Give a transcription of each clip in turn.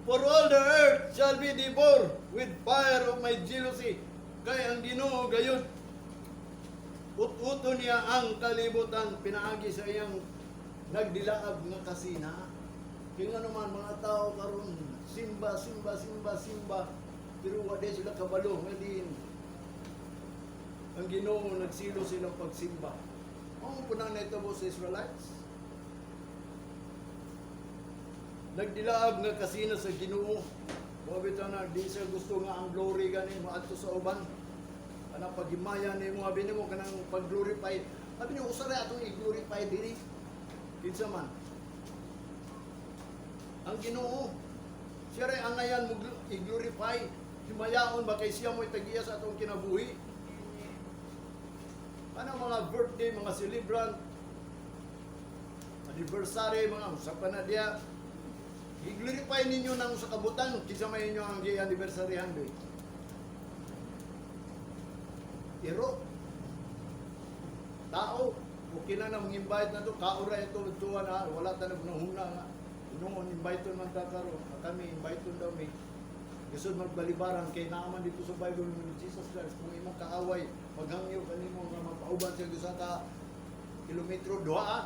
For all the earth shall be devoured with fire of my jealousy. Kay ang Ginoo gayud, ut-uto niya ang kalibutan pinaagi sa iyang nagdilaab nga kasina. Kaya nga naman mga tao karon, simba, simba, simba, simba, pero wa di sila kabalo nga diin ang Ginoo nagsilo silang pagsimba. Ang punang nahitabo sa Israelites. Nagdilaab nga kasina sa Ginoo. Mao bitaw na di siya gusto nga ang glory gani moadto sa uban. Kanang paghimaya nimo, abi nimo kanang pag-glorify. Abi nimo, usa ra atong i-glorify diri. Kinsa man? Ang Ginoo. Siya ray angayan mo i-glorify. Himayaon ba kay siya mo'y tagiya sa atong kinabuhi. Kanang mga birthday, mga celebrant, anniversary, mga usa pa na diya. I-glorify ninyo ng sa kabutan, kinsa may inyo ang gi-anniversaryhan be. Iro. Tao, okay lang na invite na to, kaura ito, tuwa na, wala ta nagnahuna nga. Ingon, invite man ta karon, kami, invite daw mi. Gusto magbalibaran kay naaman dito sa Bible ni Jesus Christ, kung imong kaaway, maghangyo kanimo nga mapauban siya usa ka kilometro, duha ah.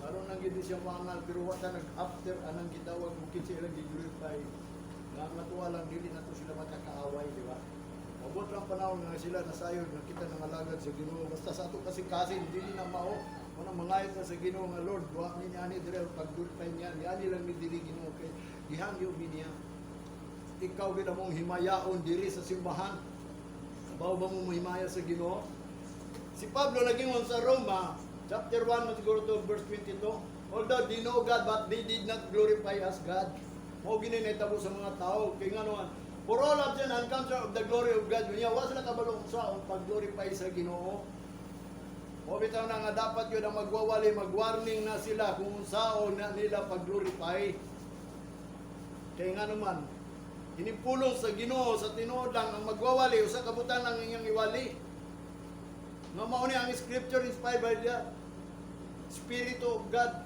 Aron nang gid siya moangal, pero wa ta nag after anang gitawag ug kinsa ilang gi-glorify. Nga ang natuwa lang, dili nato sila makakaaway, di ba? Mabot lang panahon nga sila nasayod nga kita nangalagad sa Ginoo. Basta sa ato kasing-kasing dili na mao. Muna mangayot na sa Ginoo nga, "Lord, wa mi ni ani dire pag-glorify niya. Ni ani lang mi diri, Ginoo, kay gihangyo mi niya." Ikaw gid mong himayaon diri sa simbahan. Kabaw ba mo mohimaya sa Ginoo? Si Pablo nagingon sa Roma, chapter 1 man siguro to, verse 22. Although they know God, but they did not glorify as God. Mao gini nahitabo sa mga tao. Kay nga naman, for all have sinned and come short of the glory of God. Unya, wa sila kabalo sa ang pag-glorify sa Ginoo. Mao bitaw na nga dapat yun ang magwawali, mag-warning na sila kung unsaon na nila pag-glorify. Kay nga naman, hinipulong sa Ginoo sa tinuod lang ang magwawali, usa ka butang lang iyang iwali. Nga mao ni ang scripture inspired by the Spirit of God.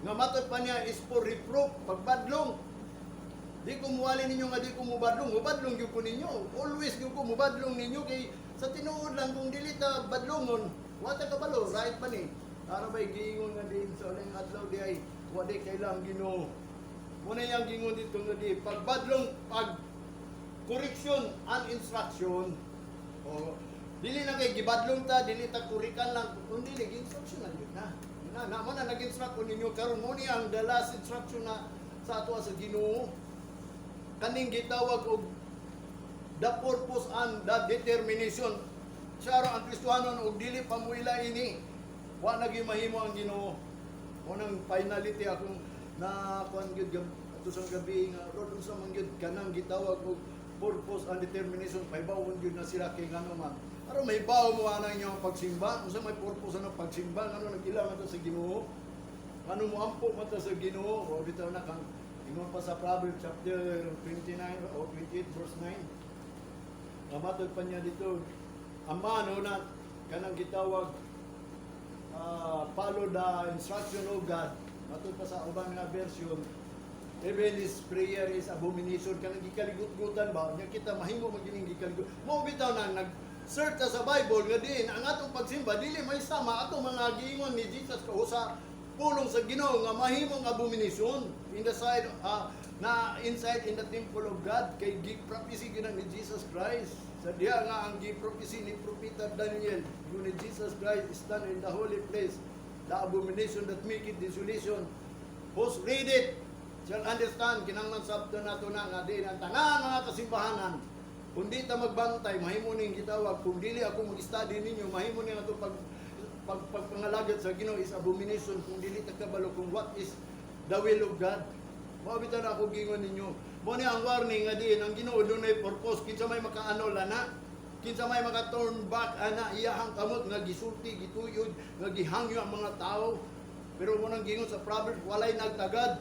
Nga matod pa niya is for reproof, pagbadlong. Di ko muwali ninyo nga di ko mubadlong, mubadlong gyud ko ninyo. Always gyud ko mubadlong ninyo kay sa tinuod lang, kung dili ta badlongon, wa ta kabalo, right pa ni. Ara bay giingon nga din sa uling adlaw di ay wa di kailang Ginoo. Muna yang gingon dito nga di pagbadlong, pag correction and instruction. O dili na kay gibadlong ta, dili ta kurikan lang, kun dili instruction na gyud na. Na na mo na nag-instruct ko ninyo karon, mo ni ang the last instruction na sa ato sa Ginoo. Kaning gitawag og the purpose and the determination. Siya ang Kristohanon og dili pa muila ini, wa na gyud mahimo ang Ginoo. Mo nang finality akong na kuan gyud ato sa gabi nga Lord, unsa man gyud kanang gitawag og purpose and determination? Pahibawon gyud na sila kay ngano man aron mahibaw mo ana inyong pagsimba, unsa may purpose ang pagsimba, ngano nag-ila man ta sa Ginoo, ngano mo ampo man ta sa Ginoo. O bitaw na kang ingon pa sa Proverbs chapter 29 o 28 verse 9 nga matod pa niya dito, ang man na kanang gitawag follow the instruction of God, matod pa sa uban nga version, even his prayer is abomination, kanang gikaligut-gutan ba nya kita mahimo man gining gikaligut. Mao bitaw na nag search ta sa Bible nga diin ang atong pagsimba dili may sama atong mga giingon ni Jesus o sa pulong sa Ginoo nga mahimong abomination in the side na inside in the temple of God, kay gi-prophecy gyud ni Jesus Christ sa diha nga ang gi-prophecy ni propeta Daniel yun ni Jesus Christ stand in the holy place, the abomination that make it desolation, whose read it shall understand. Kinahanglan sabto nato na nga din ang tanan mga kasimbahanan, kung di ta magbantay, mahimo ning gitawag, kung dili ako mag-study ninyo, mahimo ning ato pag pag pagpangalagad sa Ginoo is abomination kung dili ta kabalo kung what is the will of God. Mao bitaw na ako gingon ninyo. Mo ni ang warning nga diin ang Ginoo dunay purpose. Kinsa may makaano lana? Kinsa may maka-turn back ana iyahang kamot nga gisulti, gituyod, nga gihangyo ang mga tao? Pero mo nang gingon sa Proverbs, walay nagtagad.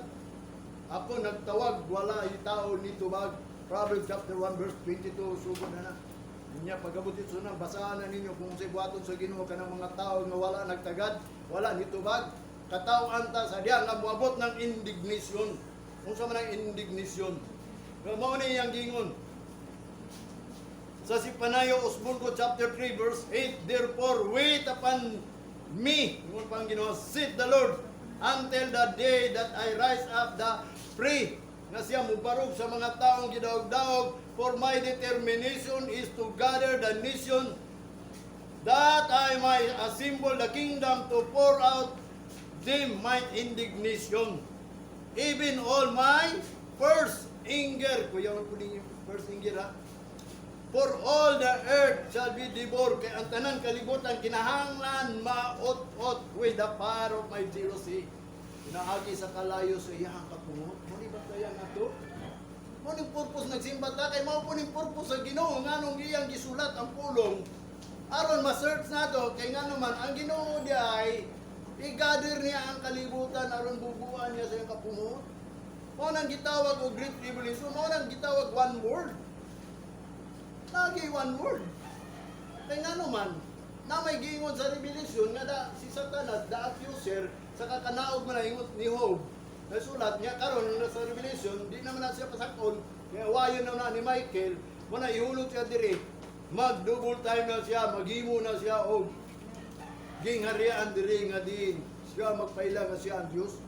Ako nagtawag, wala tao ni tubag. Proverbs chapter 1 verse 22, sugod na na. Unya pagabot ito na, basahan na ninyo kung unsay buhaton sa Ginoo kanang mga tao nga wala nagtagad, wala nitubag. Katawhan ta sa diha nga moabot ng indignation. Unsa man ang indignation? Nga mao ni iyang giingon sa Sipanayo Usbulko chapter 3 verse 8, "Therefore wait upon me," ingon pa ang Ginoo, "saith the Lord, until the day that I rise up the prey," nga siya mubarog sa mga taong gidaog-daog, "for my determination is to gather the nation, that I might assemble the kingdom, to pour out them mine indignation, even all my fierce anger." Kuya po din yung fierce anger, ha. "For all the earth shall be devoured." Kay ang tanan kalibutan kinahanglan maot-ot with the fire of my jealousy. Pinaagi sa kalayo sa iyang kapungot. Mo ni ba kaya nga to? Mo ni purpose nagsimba ta, kay mao po ning purpose sa Ginoo nganong iyang gisulat ang pulong aron ma-search nato, kay ngano man ang Ginoo di ay i-gather niya ang kalibutan aron bubuan niya sa iyang kapungot. Mao nang gitawag og great tribulation, mao nang gitawag one world. Lagi one world. Kay ngano man, na may giingon sa Revelation nga da, si Satanas, the accuser, sa kakanaog man na ingon ni Job, nasulat niya karon sa Revelation, di naman na siya pasakon, kaya wayon na na ni Michael, mo na ihulot siya diri, mag double time na siya, maghimo na siya og gingharian diri nga din siya magpaila nga siya ang Dios.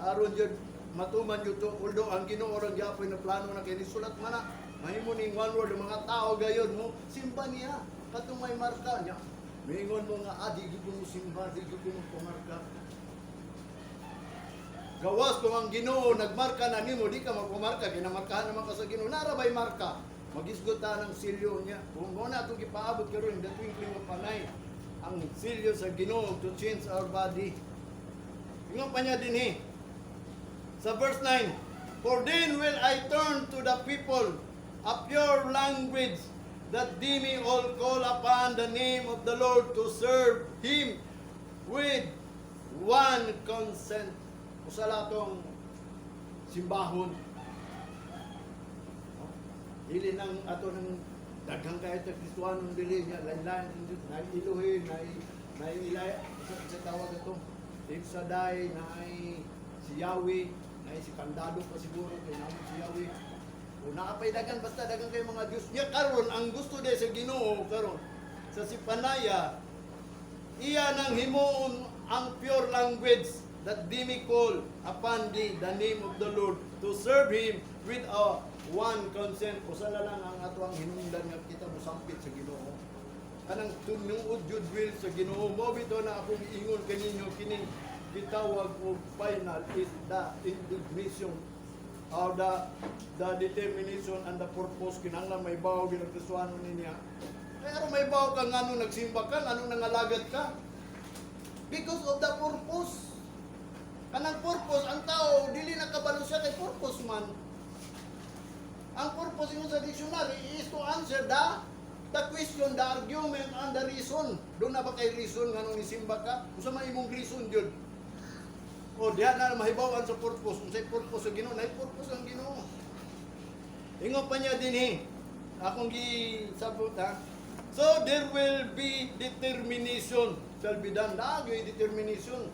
Aron jud matuman jud to, although ang Ginoo ra gyapon na plano na kay nisulat man na mahimo ning one world, ang mga tao gayon mo simba niya katong may marka niya. Mingon mo nga, ah, di gyud ko mo simba, di gyud ko mo pamarka. Gawas kung ang Ginoo nagmarka na nimo, di ka magpamarka, ginamarkahan naman ka sa Ginoo. Nara bay marka? Magisgot ta ng silyo niya. Kung mo na itong gipaabot karon, the twinkling of an eye, ang silyo sa Ginoo to change our body. Ingon pa niya din eh. Sa verse 9, "For then will I turn to the people a pure language, that they may all call upon the name of the Lord to serve Him with one consent." Usa lang tong simbahon. No? Dili nang ato ng daghang kahit na Kristuhanon dili niya, lain-lain, naay Elohim, naay naay Ilay, sa tawag ato. El Shaddai, naay si Yahweh, naay si Kandado pa siguro kay namo si Yahweh. O naapay dagan, basta dagan kay mga Diyos. Nya karon ang gusto de sa Ginoo karon sa Sipanaya, iya nang himuon ang pure language, that they may call upon the name of the Lord to serve Him with a one consent. Usa na lang ang ato ang hinungdan nga kita mosampit sa Ginoo. Kanang tinuod jud will sa Ginoo. Mo bitaw na akong iingon kaninyo, kining gitawag og final is the indignation or the determination and the purpose. Kinahanglan may bawo gyud ang Kristohano niya. Kaya aron may bawo ka ngano nagsimba ka, ngano nangalagad ka. Because of the purpose. Kanang purpose, ang tao, dili na kabalo siya kay purpose man. Ang purpose ingon sa dictionary is to answer the question, the argument, and the reason. Doon na ba kay reason nga nung nisimba ka? Unsa man imong reason jud? O diha na mahibaw-an sa purpose. Unsay purpose sa Ginoo? Nay purpose ang Ginoo. Ingon pa niya dinhi. Akong gisabot, ha. "So there will be determination shall be done." Naagay determination.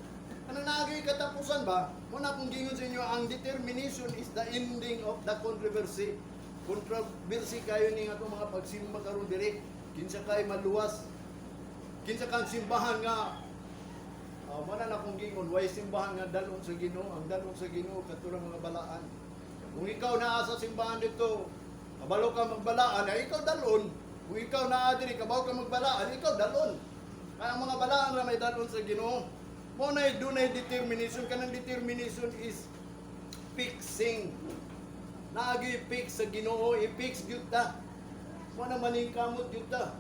Ano, naagay katapusan ba? Muna akong gingon sa inyo, ang determination is the ending of the controversy. Controversy kayo ning atong mga pagsimba karon diri. Kinsa kay maluwas? Kinsa kang simbahan nga mana na akong gingon, way simbahan nga dalon sa Ginoo, ang dalon sa Ginoo katurang mga balaan. Kung ikaw naa sa simbahan dito, kabalo ka magbalaan, ay ikaw dalon. Kung ikaw naa diri, kabaw ka magbalaan, ikaw dalon. Kaya ang mga balaan ra may dalon sa Ginoo. Mo na dunay determination, kanang determination is fixing. Naagi fix sa Ginoo, i-fix gyud ta. Mo na maningkamot gyud ta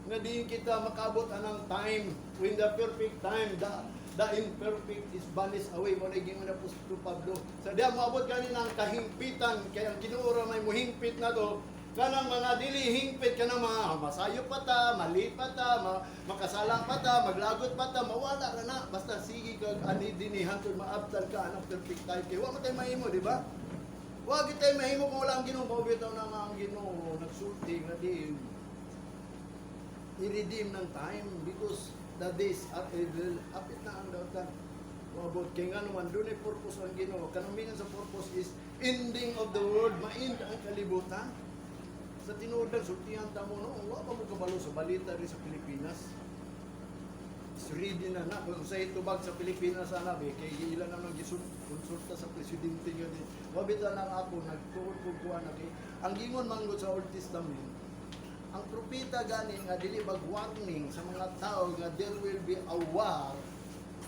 nga diin kita makabot anang time when the perfect time, the imperfect is banished away. Mo na gingon na Apostol Pablo sa diha moabot gani ng kahingpitan, kay ang Ginoo ra may muhingpit na to. Kanang mga dili hingpit, kanang mga masayo pa ta, mali pa ta, makasala pa ta, maglagot pa ta, mawala ra na basta sige kag ani dinhi hangtod maabtan ka anang perfect time, kay wa man tay mahimo, di ba? Wa gyud tay mahimo kung wala ang Ginoo. Mao bitaw na nga ang Ginoo nagsulti nga di i-redeem ng time because the days are evil. Hapit na ang dautan. Moabot kay ngano man dunay purpose ang Ginoo. Kanang meaning sa purpose is ending of the world, ma-end ang kalibutan. Sa tinuod lang, sultihan ta mo, no, wa pa mo kabalo sa balita rin sa Pilipinas. Is ready na na kung sa tubag sa Pilipinas ana be kay ila na nang konsulta sa presidente nga di. Wa bitaw nang ako nagtuod ko kuan na kay ang gingon manggod sa Old Testament, ang propeta gani nga dili mag-warning sa mga tao nga there will be a war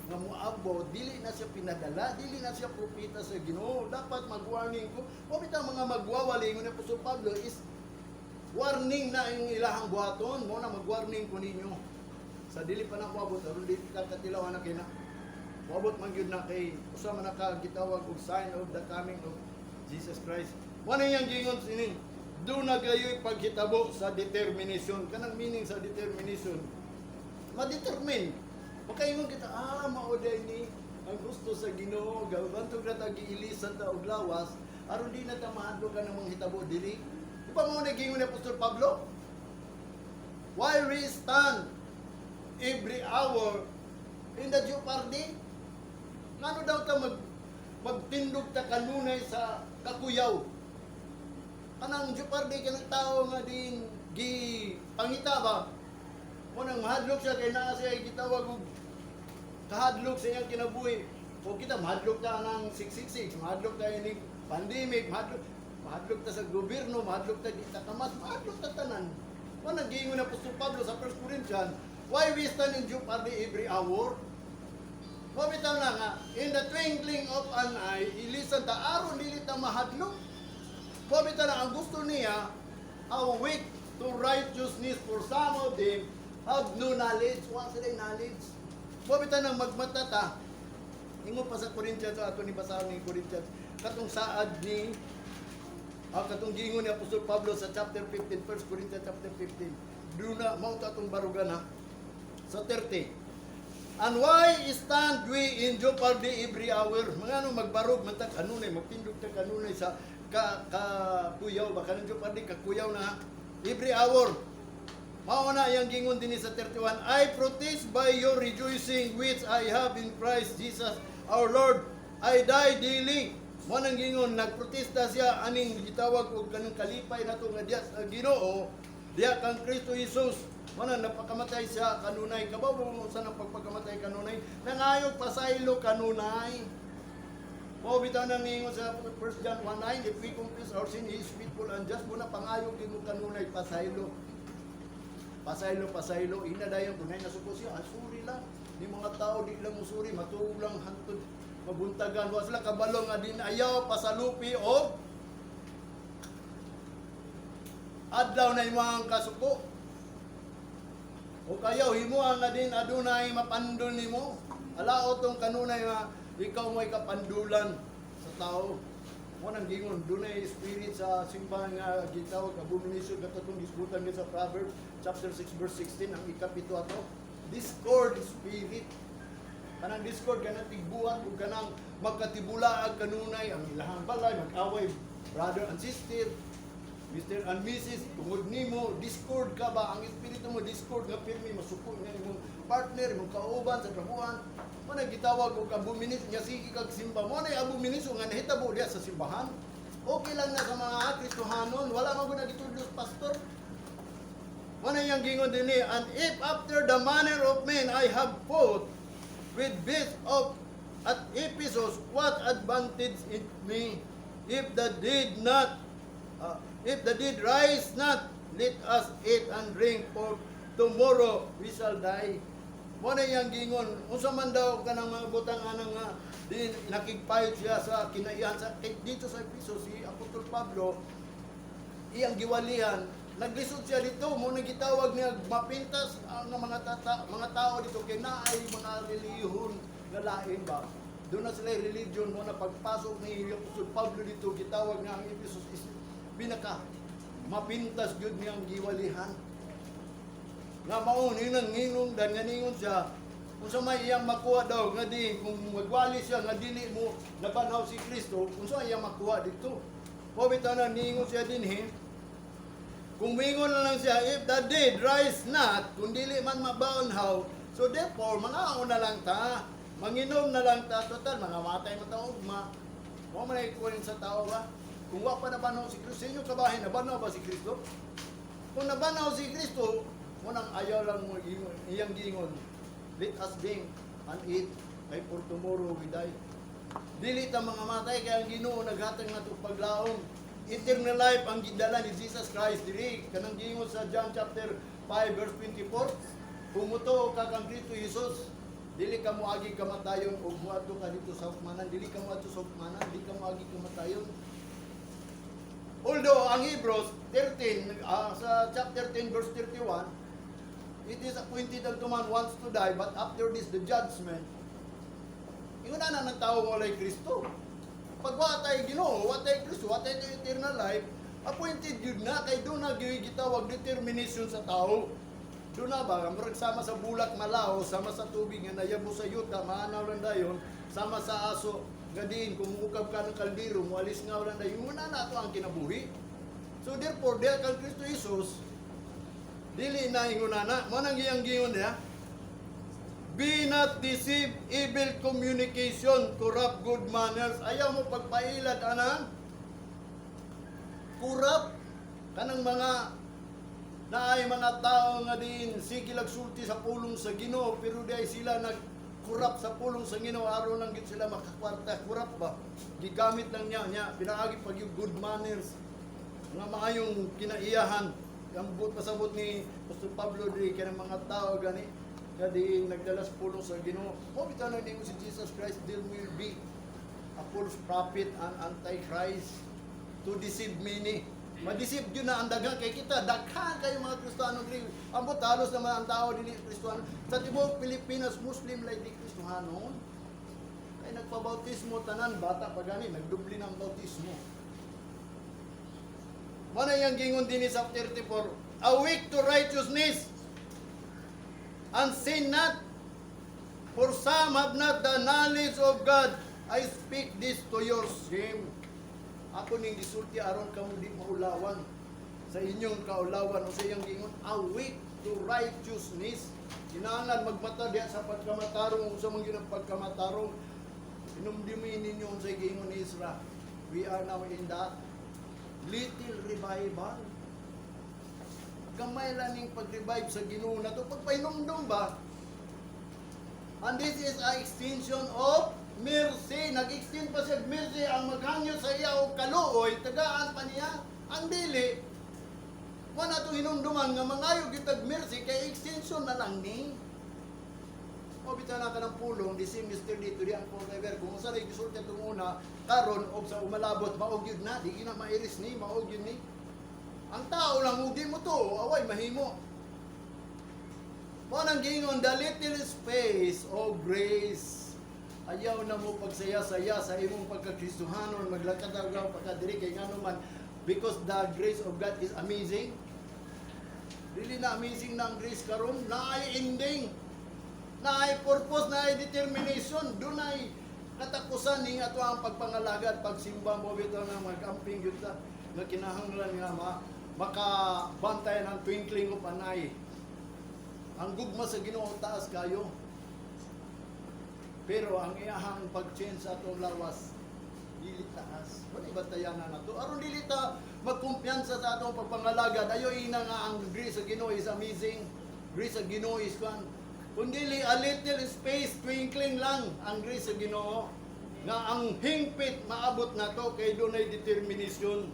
nga moabot, dili na siya pinadala, dili na siya propeta sa Ginoo. Dapat mag-warning ko. Wa bitaw mga magwawali ni Apostol Pablo is warning na ang ilahang buhaton mo na mag-warning ko ninyo. Sa dili pa na moabot, aron dili ka katilaw na kay na. Moabot man gyud na kay usa man naka gitawag og sign of the coming of Jesus Christ. Mo na iyang gingon sinin. Duna gayoy paghitabo sa determination. Kanang meaning sa determination, ma-determine. Makaingon kita, ah, mao diay ni ang gusto sa Ginoo, bantog na ta giilisan ta og lawas, aron di na ta mahadlok ka ng mga hitabo diri. Di ba mao na gingon ni Apostol Pablo? Why we stand every hour in the jeopardy? Ngano daw ta magtindog ta kanunay sa kakuyaw? Kanang jeopardy, kanang tao nga din gi pangita ba? Mo nang mahadlok siya kay naa siya gitawag og kahadlok sa iyang kinabuhi. O kita mahadlok ta ng 666, mahadlok ta ini pandemic, mahadlok ta sa gobyerno, mahadlok ta di ta kamas, mahadlok ta tanan. Mo nang giingon ni Apostol Pablo sa 1 Corinthians, why we stand in jeopardy every hour? Mo bitaw na nga, in the twinkling of an eye, ilisan ta aron dili ta mahadlok. Mo bitaw na ang gusto niya, awake to righteousness, for some of them have no knowledge. Wa sila knowledge. Mo bitaw nang magmata ta. Ingon pa sa Corinthians, ato ni basahon ni Corinthians, katong saad ni katong giingon ni Apostol Pablo sa chapter 15, 1 Corinthians chapter 15. Duna mao ta atong barugan ha. Sa 30. And why stand we in jeopardy every hour? Mga ano magbarog man ta kanunay, magtindog ta kanunay sa ka kuyaw ba, kanang jeopardy, kakuyaw na ha. Every hour. Mao na iyang gingon dinhi sa 31, "I protest by your rejoicing which I have in Christ Jesus our Lord. I die daily." Mo nang gingon, nagprotesta siya aning gitawag og kanang kalipay nato nga diya sa Ginoo, diya kang Kristo Jesus. Mo nang napakamatay siya kanunay. Kabaw mo sa nang pagpakamatay kanunay? Nangayog pasaylo kanunay. Mao bitaw nang ningon sa 1 John 1:9, if we confess our sin, He is faithful and just. Mo na pangayog mo kanunay pasaylo. Pasaylo, pasaylo, ina dayon kung nasuko siya, ah, sorry lang. Di mga tao di lang musuri, matuog lang hantod mabuntagan. Wa sila kabalo nga din ayaw pasalupi og adlaw na imong kasuko. O kayaw himo nga din adunay mapandol nimo. Alao tong kanunay nga ikaw mo'y kapandulan sa tao. Mo nang gingon dunay spirit sa simbahan nga gitawag abomination, katong gisgutan sa Proverbs chapter 6 verse 16, ang ikapito ato. Discord spirit. Kanang discord, kanang tigbuhat ug kanang magkatibulaag kanunay ang ilahang balay, mag-away brother and sister, Mr. and Mrs. tungod nimo, discord ka ba, ang espiritu mo discord nga pirmi masuko nga imong partner, imong kauban sa trabuhan. Mo na gitawag og abomination nga sige kag simba. Mo na abomination nga nahitabo diya sa simbahan. Okay lang na sa mga Kristohanon, wala man gud nagitudlo pastor. Mo na iyang gingon dinhi, "And if after the manner of men I have fought with beasts of at Ephesus, what advantage it me? If the dead rise not, let us eat and drink, for tomorrow we shall die." Mo na iyang gingon, unsa man daw kanang mga butang anang nga di nakigpayot siya sa kinaiyan sa kay dito sa Efeso si Apostol Pablo iyang giwalihan, naglisod siya dito. Mo na gitawag niya mapintas ang mga tata, mga tao dito kay naay mga relihiyon nga lain ba. Doon na sila religion. Mo na pagpasok ni Apostol Pablo dito, gitawag niya ang Ephesus is pinaka mapintas gyud niyang giwalihan nga mao ni nang nginong dan nga ningon siya kung sa may iyang makuha daw nga di kung magwali siya nga dili mo nabanhaw si Kristo, kung sa iyang makuha dito. Mo bitaw na ningon siya dinhi, kung mingon na lang siya, if the dead rise not, kung dili man mabanhaw, so therefore, mga na lang ta. Manginom na lang ta, total, mga matay mo ta ugma. Mo man ay kunin sa tao ba? Kung wa pa nabanaw si Kristo, sa inyo kabahin, nabanaw ba si Kristo? Kung nabanaw si Kristo, munang ayaw lang mo ingon, iyang giingon, "Let us drink and eat, kay for tomorrow we die." Dili ta mga matay kay ang Ginoo naghatag nato paglaom. Eternal life ang gidala ni Jesus Christ diri, kanang giingon sa John chapter 5 verse 24. Kung mutuo ka kang Kristo Jesus, dili ka moagi kamatayon ug moadto ka dito sa hukmanan, dili ka moadto sa hukmanan, dili ka moagi kamatayon. Although ang Hebrews 13, sa chapter 10 verse 31, "It is appointed unto man once to die, but after this the judgment." Ingon na ng tao walay Kristo. Pag wa tay Ginoo, wa tay Kristo, wa tay eternal life, appointed yun na kay duna gyud gitawag determination sa tao. Duna ba, murag sama sa bulak malaho, sama sa tubig nga nayabo sa yuta, maanaw lang dayon, sama sa aso nga diin kung muukab ka ng kaldero, mualis nga lang dayon, muna na ato ang kinabuhi. So therefore, diha kang Kristo Jesus, dili na ingunana, mo nang iyang giingon niya, "Be not deceived, evil communication corrupt good manners." Ayaw mo pagpailad anang corrupt kanang mga naay mga tao nga din sige lag sulti sa pulong sa Ginoo, pero di ay sila nag corrupt sa pulong sa Ginoo aron lang gid sila makakwarta. Corrupt ba, gigamit lang niya niya pinaagi pag yung good manners nga maayong kinaiyahan. Ang buot pasabot ni Pastor Pablo diri, kanang mga tao gani nga di nagdala sa pulong sa Ginoo. Mo bitaw na ningon si Jesus Christ, there will be a false prophet and antichrist to deceive many. Ma-deceive yun na ang daghan kay kita, daghan kayo mga Kristiyano diri. Ambot halos naman ang tao dili Kristiyano. Sa tibuok Pilipinas, Muslim lay di Kristiyano. Kay nagpabautismo tanan, bata pa gani, nagdubli ng bautismo. Mana yang gingon dinhi sa 34, "Awake to righteousness and sin not, for some have not the knowledge of God. I speak this to your shame." Ako ning gisulti aron kamo di maulawan sa inyong kaulawan o sa iyang gingon, "Awake to righteousness." Kinahanglan magmata diha sa pagkamatarong, unsa man gyud ang pagkamatarong. Hinumdumi ninyo unsay giingon ni Ezra. We are now in the little revival. Gamay lang ning pag-revive sa Ginoo na to. Pagpahinumdum ba? And this is a extension of mercy. Nag-extend pa siya og mercy. Ang maghangyo sa iya og kaluoy, tagaan pa niya. Ang dili, wala itong hinumduman nga mangayo kitag mercy kay extension na lang ni. O bitaw na ka ng pulong, di si Mr. Dito, di ang forever. Kung sa rin gisulti itong una, karon og sa umalabot, mao gyud na, di na mairis ni, mao gyud ni. Ang tao lang, ug di mo to, away, mahimo. Mo nang gingon, the little space of grace. Ayaw na mo pagsaya-saya sa imong pagkakristohanon, maglakad agaw pagkadiri kay ngano man, because the grace of God is amazing. Dili na amazing na ang grace karon, naay ending. Naay purpose, naay determination, dunay katapusan ning ato ang pagpangalagad, pagsimba. Mo bitaw na magamping gyud ta nga kinahanglan nga makabantay ng twinkling of an eye. Ang gugma sa Ginoo taas kayo. Pero ang iyahang pag-change sa atong lawas dili taas. Wala bantayanan na to. Aron dili ta magkumpiyansa sa atong pagpangalagad. Ayo ina nga ang grace sa Ginoo is amazing. Grace sa Ginoo is kwan. Kung dili a little space, twinkling lang ang grace sa Ginoo. Nga ang hingpit maabot na to kay dunay determination.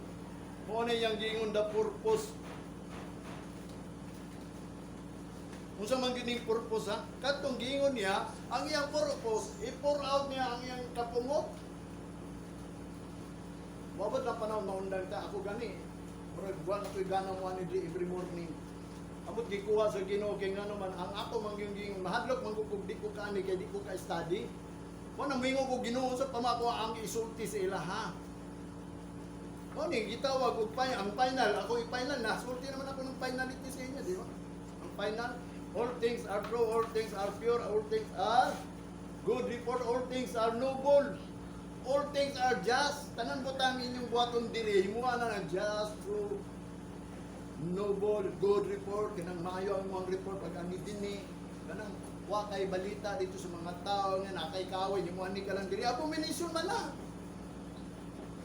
Mo na yang gingon, the purpose. Unsa man gining purpose, ha? Kadtong giingon niya, ang iyang purpose, i-pour out niya ang iyang kapungot. Moabot lang panahon maundang ta ako gani. Murag buwan ako'y gana mo ani diri every morning. Abot gikuha sa Ginoo kay ngano man ang ako man gyud giingon, mahadlok man ko kung di ko kaani kay di ko ka study. Mo na moingon ko, "Ginoo, sa pamako ang isulti sa ilaha?" Mo ni gitawag og ang final, ako i-final na sulti naman ako ng finality sa inyo, di ba? Ang final, all things are true, all things are pure, all things are good report, all things are noble. All things are just. Tanan butang inyong buhaton diri, himuha na ng just, true, noble, good report, kanang maayo ang imong report pag ani dinhi, kanang Wa kay balita dito sa mga tao nga naa kay kaaway nimo, ani ka lang diri, abomination man na.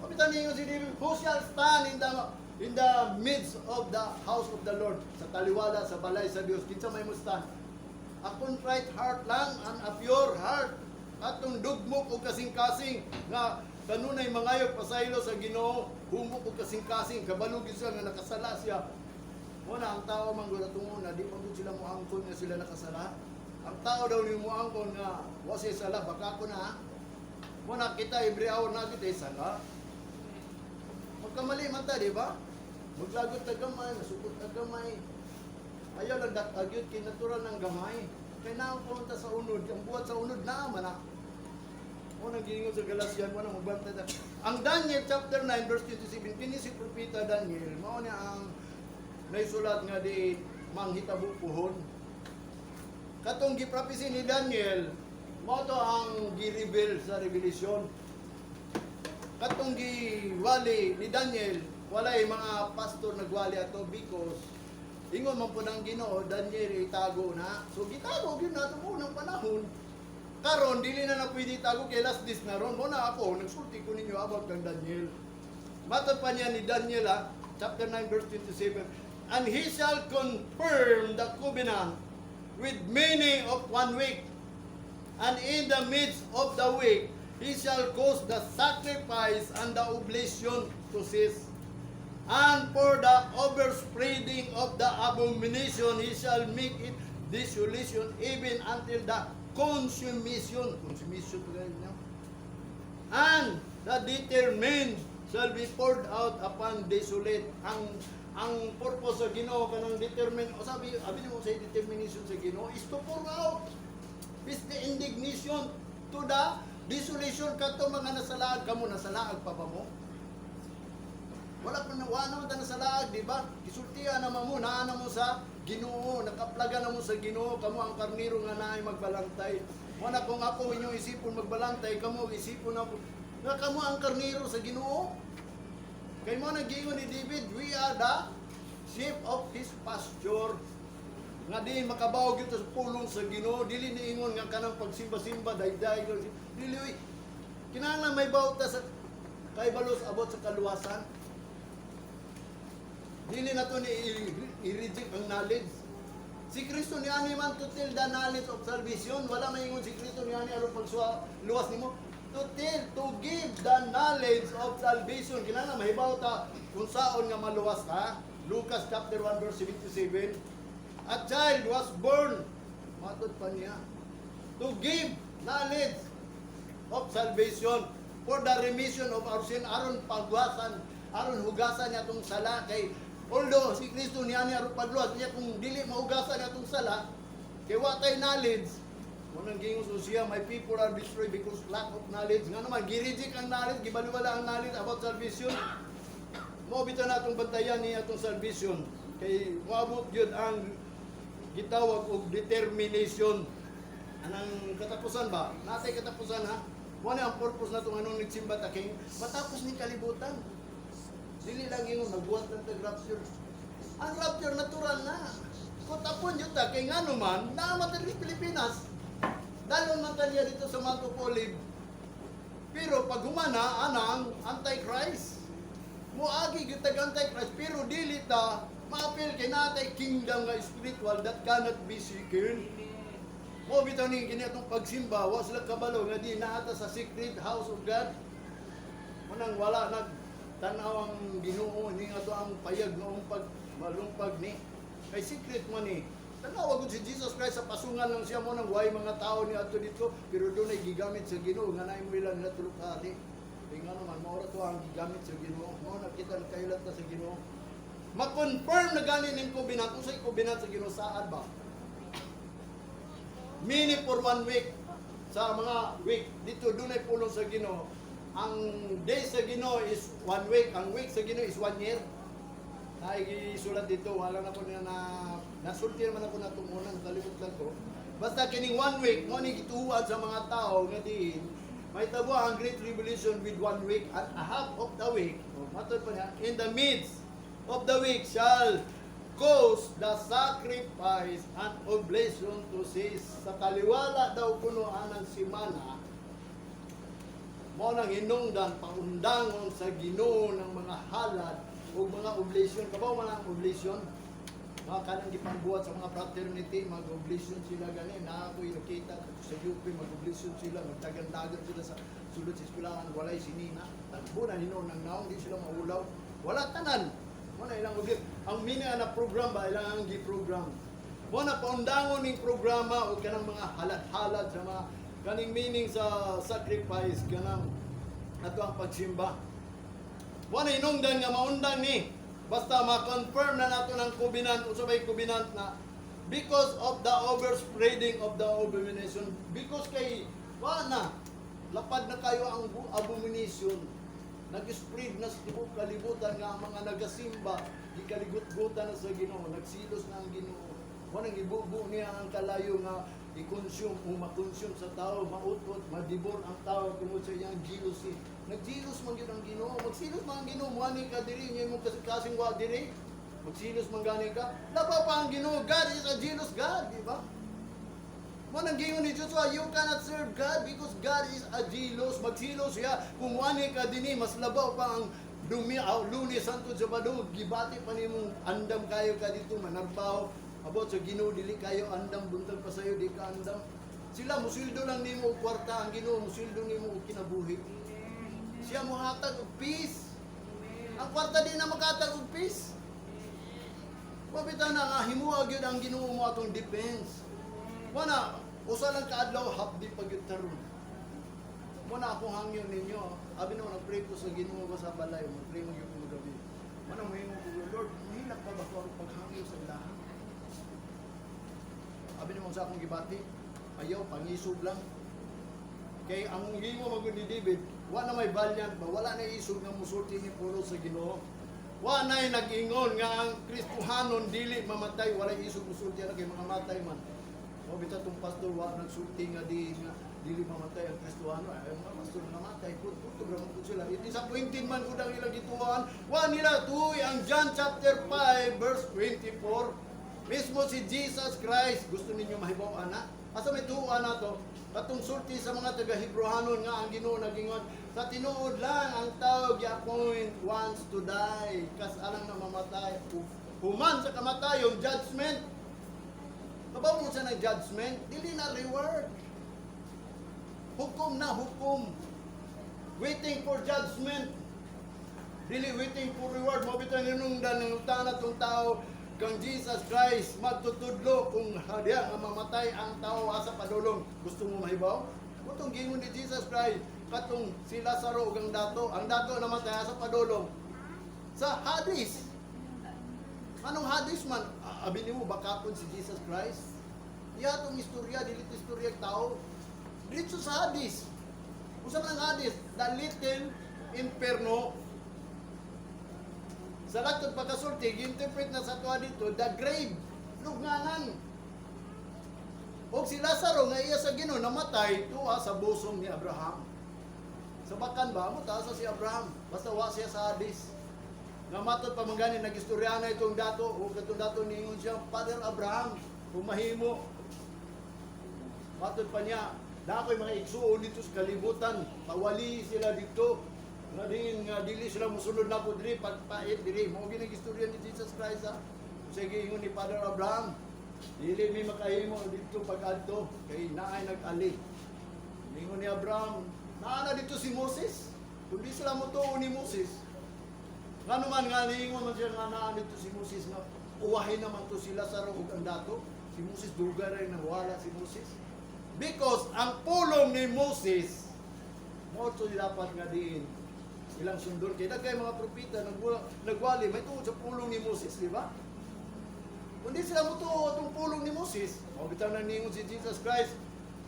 Pamitan niyo si David, "Who shall stand in the midst of the house of the Lord?" Sa taliwala sa balay sa Dios, kinsa may mo stand? A contrite heart lang and a pure heart. Atong dugmok og kasing-kasing nga kanunay mangayog pasaylo sa Ginoo, humok og kasing-kasing, kabalo gyud siya nga nakasala siya. Mo na ang tao man gud atong una, di pa gud sila moangkon nga sila nakasala. Ang tao daw ni moangkon nga wa siya sala, baka ko na, ha? Mo na kita every hour na kita sala. Magkamali man ta, di ba? Maglagot ta gamay, masukot ta gamay. Ayaw lang dak-agyod kay natural ng gamay. Kay naang pumunta sa unod, ang buhat sa unod naa man na. Mo nang giingon sa Galatian, mo nang magbantay ta. Ang Daniel chapter 9 verse 27, kini si propeta Daniel, mao niya ang naisulat nga di manghitabo puhon. Katong gi-prophesy ni Daniel, mao to ang gi-reveal sa Revelation. Katong giwali ni Daniel, walay mga pastor nagwali ato because ingon man po ng Ginoo, "Daniel, itago na." So gitago gyud nato mo unang panahon. Karon dili na na pwede itago kay last days na ron. Mo na ako nagsulti ko ninyo about kang Daniel. Matod pa niya ni Daniel ha, chapter 9 verse 27, "And he shall confirm the covenant with many of one week. And in the midst of the week, he shall cause the sacrifice and the oblation to cease. And for the overspreading of the abomination, he shall make it desolation even until the consummation." Consummation to guys, no? "And the determined shall be poured out upon desolate." Ang purpose sa Ginoo kanang determine o sabi abi mo sa determination sa Ginoo is to pour out is the indignation to the desolation kadto mga nasalaag. Kamo, nasalaag pa ba mo? Wala pa na, wala naman ta nasalaag, di ba? Gisultihan naman mo, naa na mo sa Ginoo, nakaplaga na mo sa Ginoo, kamo ang karniro nga naay magbalantay. Wala kung ako inyong isipon magbalantay, kamo isipon ako, nga kamo ang karniro sa Ginoo. Kay mo nag-giingon ni David, "We are the sheep of his pasture." Nga di makabaw gyud sa pulong sa Ginoo, dili niingon nga kanang pagsimba-simba, dayday, dili uy. Kinahanglan may ta sa kaybalos abot sa kaluwasan. Dili na to ni i-reject ang knowledge. Si Kristo ni ani man to tell the knowledge of salvation. Wala maingon si Kristo ni ani aron pagsuwa luwas nimo. To tell, to give the knowledge of salvation. Kinahanglan mahibaw ta kung saon nga maluwas ka. Lucas chapter 1 verse 77. "A child was born." Matod pa niya. To give knowledge of salvation for the remission of our sin, aron pagwasan, aron hugasan niya atong sala. Kay although si Kristo niya ni aron pagluwas niya, kung dili mahugasan niya atong sala kay wa tay knowledge. Unang giingon sa siya, "My people are destroyed because lack of knowledge." Nga naman gi-reject ang knowledge, gibaliwala ang knowledge about salvation. Mo bitaw na atong bantayan ni atong salvation kay moabot gyud ang gitawag og determination, anang katapusan ba? Natay katapusan, ha. Mo na ang purpose nato anong nagsimba ta kay matapos ni kalibutan. Dili lang ingon nagbuhat lang tag rapture. Ang rapture natural na. Kung tapon yun ta kay ngano man naa man diri sa Pilipinas. Dalon man ta niya dito sa Mount of Olive. Pero pag humana anang Antichrist. Muagi gyud tag Antichrist pero dili ta maapil kay natay kingdom nga spiritual that cannot be shaken. Mo bitaw ni kini atong pagsimba, wa sila kabalo nga di naata sa secret house of God. Munang wala nag tan-aw ang Ginoo ni ato ang payag noong pag malumpag ni. Kay secret man ni. Tanawa gud si Jesus Christ, sa pasungan lang siya mo nang way mga tao ni ato dito, pero doon ay gigamit sa Ginoo nga naay mo ilang natulo ka ali. Kay nga naman mao ra to ang gigamit sa Ginoo. Mao na kita nakailat ta sa Ginoo. Ma-confirm na gani ning covenant, unsay covenant sa Ginoo, saad ba? Many for one week, sa mga week dito dunay pulong sa Ginoo. Ang day sa Ginoo is one week, ang week sa Ginoo is one year. Naigisulat dito, wala na ko na, na nasulti naman ako na tumunan, kalimot lang ko. Basta kining one week mo ni gituan sa mga tao nga diin may tabo ang Great Tribulation with one week and a half of the week. Oh, matod pa niya, "In the midst of the week shall Cause the sacrifice and oblation to cease. Sa kaliwala daw kuno anang simana, mao nang hinungdan paundangon sa Ginoo ng mga halad o mga oblation. Kabaw man ang oblation? Mga kanang gipangbuhat sa mga fraternity, mag-oblation sila gani. Na ako nakita sa UP, mag-oblation sila, magdagan-dagan sila sa sulod sa eskwelahan, walay sinina. Tagbo na hinuon ng naong, di sila maulaw. Wala tanan. Wala ilang oblation. Ang mini na program ba, ilang ang gi-program. Wala paundangon ning programa o kanang mga halad-halad sa mga kaning meaning sa sacrifice, kanang ato ang pagsimba. Wala hinungdan nga maundang ni. Basta ma-confirm na nato ng covenant, unsa bay covenant na because of the overspreading of the abomination, because kay wa na lapad na kayo ang abomination, nag-spread na sa tibuok kalibutan nga ang mga nagasimba gikaligut-gutan na sa Ginoo, nagsilos na ang Ginoo. Wa nang ibubo niya ang kalayo nga i-consume o ma-consume sa tao, mautot, ma-devour ang tao tungod sa iyang jealousy. Nagjealous man gyud ang Ginoo. Magsilos man ang Ginoo, muani ka diri, nya imong kasing wa diri. Magsilos man gani ka. Labaw pa ang Ginoo. God is a jealous God, di ba? Mo nang giingon ni Joshua, you cannot serve God because God is a jealous. Magsilos siya. Kung muani ka dinhi, mas labaw pa ang dumi, aw, Lunes hangtod Sabado, gibati pa nimong andam kayo ka dito, manarbaho. About sa Ginoo dili kayo andam, buntag pa sayo di ka andam. Sila musildo lang nimo og kwarta, ang Ginoo musildo nimo og kinabuhi. Siya mohatag og peace. Ang kwarta di na makatag og peace. Wa bitaw na nga himuha gyud ang Ginoo mo atong defense. Wala, usa lang kaadlaw, hapdi pa gyud taron. Mo na akong hangyo ninyo. Abi na nagpray ko sa Ginoo ko sa balay, magpray mo gyud ko gabi. Mana moingon ko, "Lord, mahilak pa ba ko aron paghangyo sa ilaha?" Abi namo sa akong gibati, ayaw pangisog lang. Kay ang himo man gud ni David, wa na may valiant ba, wala na isog nga musulti ni puro sa Ginoo. Wa na nag-ingon nga ang Kristohanon dili mamatay, wala isog musulti ana kay mga matay man. Mo bitaw tong pastor wa nagsulti nga di nga dili mamatay ang Kristohano, ay ang mga pastor nga matay pud pud ra man pud sila. Disappointed man gud ang ilang gituohan. Wa nila tuoy ang John chapter 5 verse 24. Mismo si Jesus Christ, gusto ninyo mahibaw ana? Asa may tuo na to? Katong sulti sa mga taga-Hebrohanon nga ang Ginoo nagingon, sa tinuod lang ang tao gi-appoint once to die, kas alang na mamatay. Human sa kamatayon, judgment. Kabaw mo sa ng judgment, dili na reward. Hukom na hukom. Waiting for judgment. Dili waiting for reward. Mo bitaw ninungdan ng utana tong tao kang Jesus Christ magtutudlo kung hadya nga mamatay ang tao, asa padulong. Gusto mo mahibaw? Katong giingon ni Jesus Christ katong si Lazaro ug ang dato. Ang dato namatay, asa padulong? Sa Hades. Anong Hades man? Abi nimo bakakon si Jesus Christ? Iya tong istorya, dili to istorya ng tao. Dito sa Hades. Unsa man ang Hades? The little inferno. Sa latod pagkasulti, gi-interpret na sa tuwa dito, the grave, lubnganan. O si Lazaro nga iya sa Ginoo namatay tuwa sa bosom ni Abraham. Sa bakan ba mo sa si Abraham, basta wa siya sa Hades. Nga matod pa man gani nagistorya na itong dato o katong dato niingon siya, "Father Abraham, kung mahimo," matod pa niya, "Na ako'y mga igsuon dito sa kalibutan, pawali sila dito. Nga din nga dili sila musunod nako diri pagpait diri." Mao gyud istorya ni Jesus Christ ha. Sige, ingon ni Father Abraham, "Dili mi makahimo dito pag-adto kay naay nag-ali." Ingon ni Abraham, "Naa na dito si Moses. Kung di sila motuo ni Moses." Ngano man nga niingon man siya nga naa dito si Moses nga uwahin naman to si Lazaro ug ang dato. Si Moses dugay ra nawala si Moses. Because ang pulong ni Moses mo to dapat nga diin ilang sundon kay daghay mga propeta nagwali may tungod sa pulong ni Moses, di ba? Kung di sila motuo atong pulong ni Moses, mao bitaw nang ningon si Jesus Christ,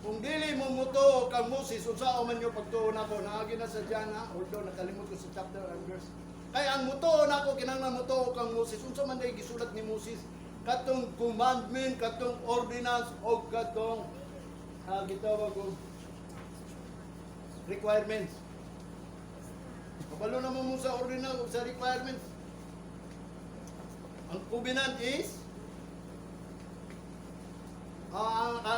"Kung dili mo motuo kang Moses, unsaon man nyo pagtuo nako?" Naagi na sa John ha, although nakalimot ko sa chapter and verse. Kaya ang motuo nako kinahanglan motuo kang Moses. Unsa man day gisulat ni Moses? Katong commandment, katong ordinance o katong gitawag og requirements. Kabalo naman mo sa ordinance o sa requirements. Ang covenant is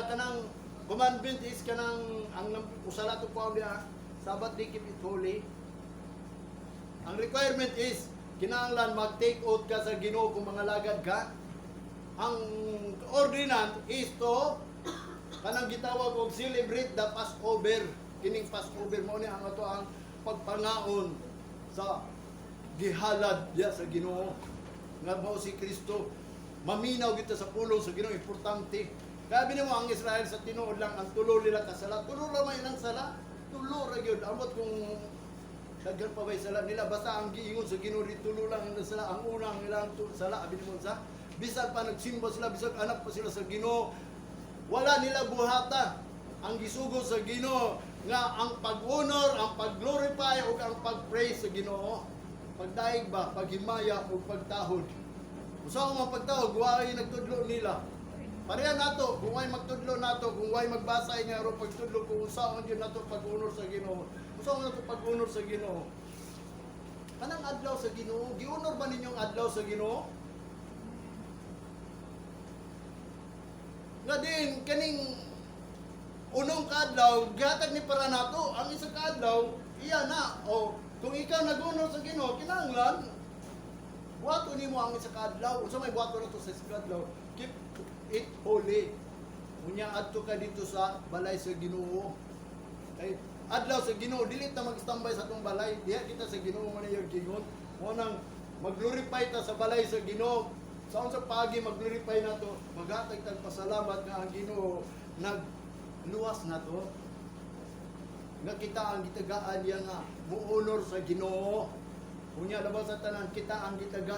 kanang commandment is kanang ang usala to po diha, Sabbath day, keep it holy. Ang requirement is kinahanglan mag-take oath ka sa Ginoo kung mangalagad ka. Ang ordinance is to kanang gitawag og celebrate the Passover. Kining Passover mo ni ang ato ang pagpangaon sa gihalad diya sa Ginoo nga mao si Kristo. Maminaw kita sa pulong sa Ginoo, importante. Kaya mo ang Israel, sa tinuod lang, ang tulo nila kasala, tulo ra man ilang sala, tulo ra gyud. Amot kung daghan pa ba'y sala nila, basta ang giingon sa Ginoo di tulo lang ang sala. Ang unang ilang sala, abi mo sa bisan pa nagsimba sila, bisan anak pa sila sa Ginoo, wala nila buhata ang gisugo sa Ginoo nga ang pag-honor, ang pag-glorify ug ang pag-praise sa Ginoo. Pagdaig ba, paghimaya ug pagtahod. Usa man pagtahod, way nagtudlo nila. Pareha nato, kung way magtudlo nato, kung way magbasa nga aron pagtudlo kung unsaon gyud nato pag-honor sa Ginoo. Unsaon nato pag-honor sa Ginoo? Kanang adlaw sa Ginoo, gi-honor ba ninyo ang adlaw sa Ginoo? Nga din kaning unong kaadlaw gihatag ni para nato ang isa kaadlaw, iya na. O kung ikaw nag-honor sa Ginoo, kinahanglan buhaton nimo ang isa kaadlaw. Unsa may buhaton nato sa isa kaadlaw? Keep it holy. Unya adto ka dito sa balay sa Ginoo. Kay adlaw sa Ginoo, dili ta mag-standby sa atong balay. Diha kita sa Ginoo man yung gingon. Mo nang mag-glorify ta sa balay sa Ginoo. Sa unsa paagi mag-glorify nato? Maghatag tag pasalamat nga ang Ginoo nagluwas nato. Nga kita ang gitagaan niya nga muunor sa Ginoo. Unya labaw sa tanan, kita ang gitagaan